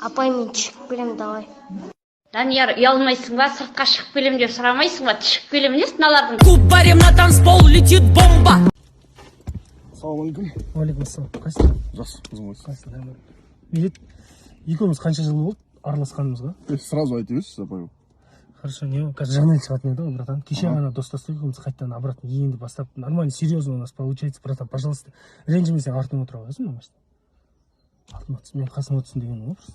Апай, мен шығып келемін, давай. Данияр, ұялмайсың ба? Сыртқа шығып келемін деп сұрамайсың ба? Шығып келемін несі мыналардың? Кубарем на танцпол летит бомба. Ассалаумағалейкум. Уағалейкум ассалам. Қайсың? Жақсы, өзің қалайсың? Қайсың? Нормально. Медет, екеуміз қанша жыл болды араласқанымызға? Е, сразу айта берші, апай. Хорошо, не, қазір Жанель шығатын еді ғой, братан. Кеше ғана достастық екеуміз, қайтадан обратно енді бастап, нормально, серьезно у нас получается, братан, пожалуйста. Ренжімесең, артыңа отыра қоясың ба машина? Артыма түс, мен қасыма түссін деген ғой просто.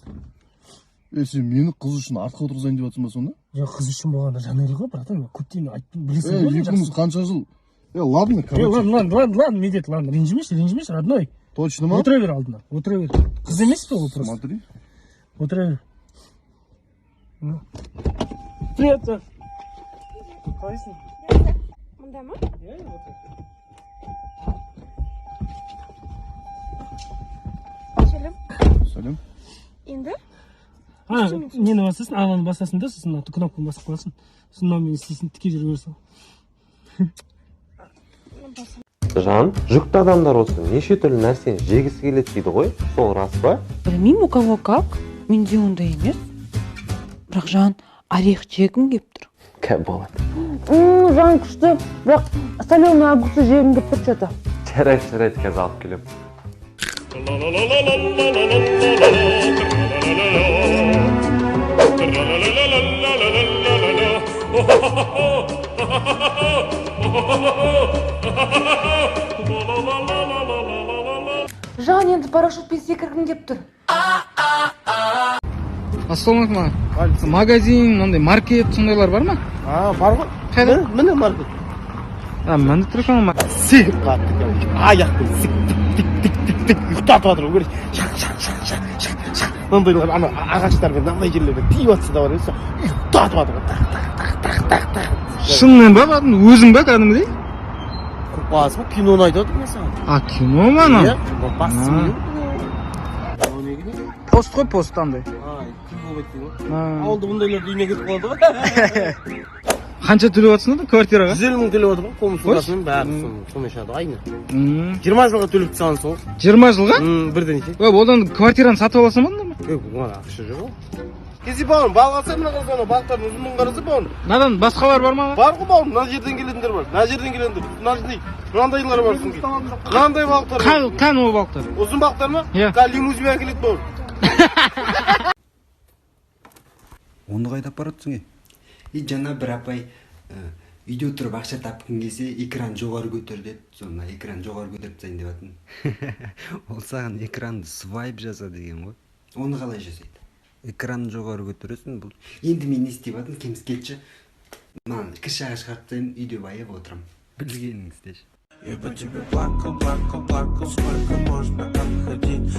Е, сен мені қыз үшін артқа отырғызайын деп жатрсың ба сонда? Жоқ, қыз үшін болғанда Жанель ғой, братан, мен көптен айттым, білесің Е, ғой мен екеуміз жақсы. қанша жыл. Е, ладно, Е, короче. ладно, ладно, ладно, ладно, Медет, ладно, ренжімеші, ренжімеші, родной. Точно ма? Отыра бер алдына, отыра бер. Қыз емес пе ол просто? Смотри. Отыра бер. Ну. Привет, Жан. Қалайсың? Мында ма? Иә, отыр. Сәлем. Сәлем. Енді? А, нені басасың? Ананы басасың да, сосын мына кнопканы басып қоясың. Сосын мынамен істейсің, тіке жүре бересің. Жан, жүкті адамдар осы неше түрлі нәрсені жегісі келеді дейді ғой, сол рас па? Білмеймін, у кого как, менде ондай емес, бірақ, жан, орех жегім келіп тұр. Кә, болады. Жан, күшті, бірақ соленый огурцы жегім келіп тұр че то. Жарайды, жарайды, қазір алып келемін. Жан, енді парашютпен секіргім келіп тұр. Ассалаумағалейкум, магазин, мынандай маркет, сондайлар бар ма? А, бар ғой. Қайда? Міне, маркет. А, мында тұр екен ғой. Секіріп қалады екен. Аяқпен сік, тік, тік, тік, тік, тік, ұйықтатып жатыр ғой. Көресің. Шақ, шақ, шақ, шақ, шақ, шақ. Мынандайлар ана ағаштармен, мынандай жерлермен тиіп жатса да бар емес, ұйықтатып жатыр ғой. Так, так, так, так, так, так. Шынымен ба, кәдімгі өзің ба кәдімгідей? Көріп қаласың ба? Киноны айтып жатырмын мен саған. А, кино ма анау? Иә, бас А. миы. Мынау не екен? Пост қой, пост андай. А, күн болмайды дейді ғой. А. Ауылда бұндайларды үйіне кетіп қалады ғой. Қанша төлеп жатрсың да квартираға? 150 мың төлеп жатыр ғой, комнатасымен бәрі сонымен шығады ғой айына. 20 жылға төлеп тастағансың ғой. 20 жылға? Бірден ше. Ой, одан квартираны сатып аласың ба онда? Е, оған ақша жоқ ғой. Кезе, бауырым, балық алсаң, мына қараса, ана балықтардың ұзындығын қараса, бауырым. Мынадан басқалар бар ма? Бар ғой, бауырым, мына жерден келетіндер бар, мына жерден келетіндер, мына жерден мынандайлар бар, содан кейін мынандай балықтар бар. Қан, қан ол балықтар. Ұзын балықтар ма? Иә. Қазір лимузинмен әкеледі, бауырым. Оны қайда апарып? Е, И жаңа бір апай үйде отырып ақша тапқың келсе, экран жоғары көтер деді. Соны экран жоғары көтеріп тастайын деп жатырмын. Ол саған экранды свайп жаса деген ғой. Оны қалай жасайды? Экранды жоғары көтересің бұл. Енді мен не істеп жатырмын? Кеміс, кетші, мынаны крышаға шығарып тастаймын, үйде байып отырамын. Білгеніңді істеші. Я по тебе плакал, плакал, плакал, сколько можно отходить?